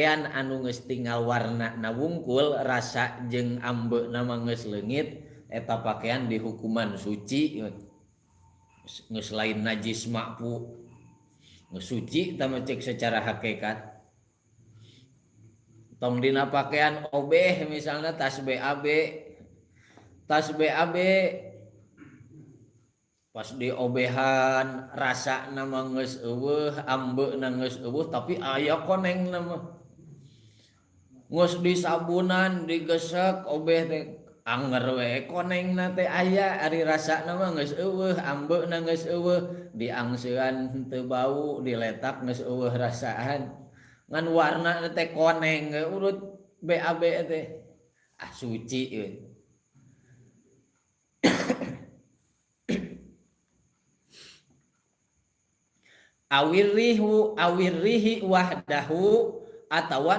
Anu geus tinggal warna na wungkul, rasa jeung ambeuna mah geus leungit, eta pakaian dihukuman suci, geus lain najis makfu, geus suci eta mah cek secara hakikat. Tong dina pakaian obeh, misalnya tas BAB, tas BAB pas diobehan rasana mah geus euweuh, ambeuna geus euweuh, tapi aya konengna mah. Geus disabunan, digesek obeh teh anger we konengna teh aya, ari rasana mah geus euweuh, ambeuna geus euweuh, diangsean teu bau, diletak geus euweuh rasaan, ngan warna teh koneng urut BAB teh, ah suci euy. Awirrihu awirrihi wahdahu atawa